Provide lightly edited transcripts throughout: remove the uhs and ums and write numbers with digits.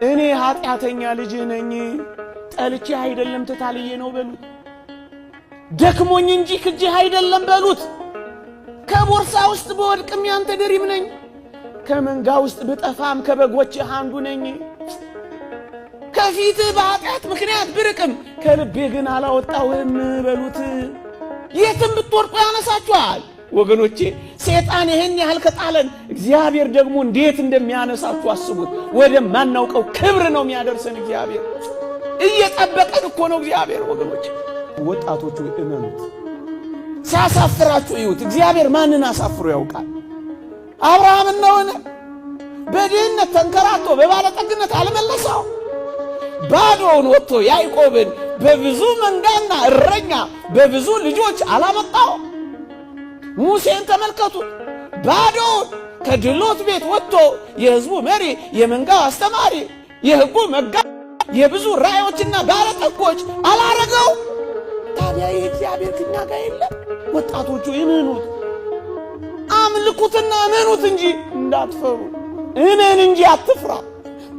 እኔ ኃጢአተኛ ልጅህ ነኝ፣ ጠልቼህ አይደለም ተታልዬ ነው በሉት። ደክሞኝ እንጂ ክጄህ አይደለም በሉት። ከቦርሳ ውስጥ ብወድቅም ያንተ ድሪም ነኝ፣ ከመንጋ ውስጥ ብጠፋም ከበጎችህ አንዱ ነኝ። ከፊትህ በኃጢአት ምክንያት ብርቅም ከልቤ ግን አላወጣውህም በሉት። የትም ብትወድቁ ያነሳችኋል። ወገኖቼ ሰይጣን ይህን ያህል ከጣለን እግዚአብሔር ደግሞ እንዴት እንደሚያነሳችሁ አስቡት። ወደማናውቀው ክብር ነው የሚያደርሰን እግዚአብሔር። እየጠበቀን እኮ ነው እግዚአብሔር። ወገኖቼ ወጣቶቹ እመኑት፣ ሲያሳፍራችሁ እዩት። እግዚአብሔር ማንን አሳፍሮ ያውቃል? አብርሃምን ነውን? በድህነት ተንከራቶ በባለጠግነት አልመለሰው? ባዶውን ወጥቶ ያዕቆብን በብዙ መንጋና እረኛ በብዙ ልጆች አላመጣው? ሙሴን ተመልከቱት። ባዶውን ከድሎት ቤት ወጥቶ የሕዝቡ መሪ፣ የመንጋው አስተማሪ፣ የሕጉ መጋ፣ የብዙ ራእዮችና ባለጠጎች አላረገው? ታዲያ ይህ እግዚአብሔር ከኛ ጋር የለም? ወጣቶቹ እመኑት፣ አምልኩትና እመኑት እንጂ እንዳትፈሩ። እመን እንጂ አትፍራ።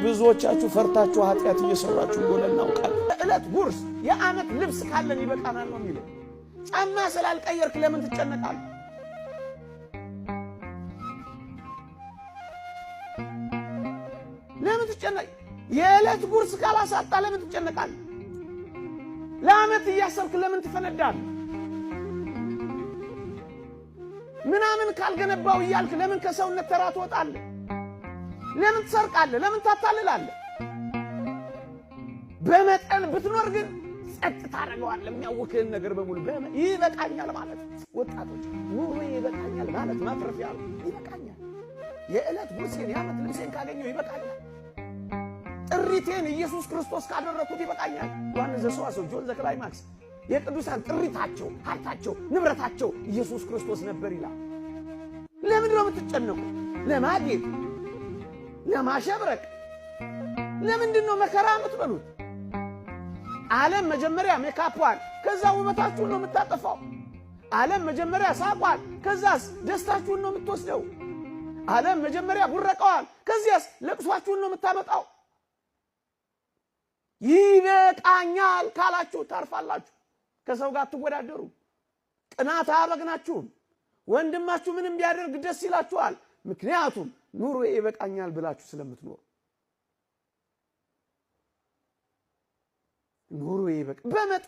ብዙዎቻችሁ ፈርታችሁ ኃጢአት እየሰራችሁ እንደሆነ እናውቃለን። ዕለት ጉርስ የዓመት ልብስ ካለን ይበቃናል ነው የሚለው። ጫማ ስላልቀየርክ ለምን ትጨነቃለህ? ለምን ትጨነቅ? የዕለት ጉርስ ካላሳጣ ለምን ትጨነቃለህ? ለዓመት እያሰብክ ለምን ትፈነዳለህ? ምናምን ካልገነባው እያልክ ለምን ከሰውነት ተራ ትወጣለህ? ለምን ትሰርቃለህ? ለምን ታታልላለህ? በመጠን ብትኖር ግን ጸጥ ታደርገዋለህ። የሚያውክህን ነገር በሙሉ ይበቃኛል ማለት ወጣቶች ኑሮ ይበቃኛል ማለት ማትረፊያ ነው። ይበቃኛል፣ የዕለት ጉርሴን የዓመት ልብሴን ካገኘው ይበቃኛል። ጥሪቴን ኢየሱስ ክርስቶስ ካደረኩት ይበቃኛል። ዮሐንስ ዘሰዋስው፣ John the Climax የቅዱሳን ጥሪታቸው፣ ሀብታቸው፣ ንብረታቸው ኢየሱስ ክርስቶስ ነበር ይላል። ለምንድን ነው የምትጨነቁ? ለማጌጥ ለማሸብረቅ ለምንድን ነው መከራ የምትበሉት? ዓለም መጀመሪያ ሜካፏን ከዛ ውበታችሁን ነው የምታጠፋው። ዓለም መጀመሪያ ሳቋን ከዛስ ደስታችሁን ነው የምትወስደው። ዓለም መጀመሪያ ቡረቀዋል፣ ከዚያስ ለቅሷችሁን ነው የምታመጣው። ይበቃኛል ካላችሁ ታርፋላችሁ። ከሰው ጋር አትወዳደሩ። ቅናት አያበግናችሁም። ወንድማችሁ ምንም ቢያደርግ ደስ ይላችኋል። ምክንያቱም ኑሮ ይበቃኛል ብላችሁ ስለምትኖሩ ኑሮ ይበቃ በመጠን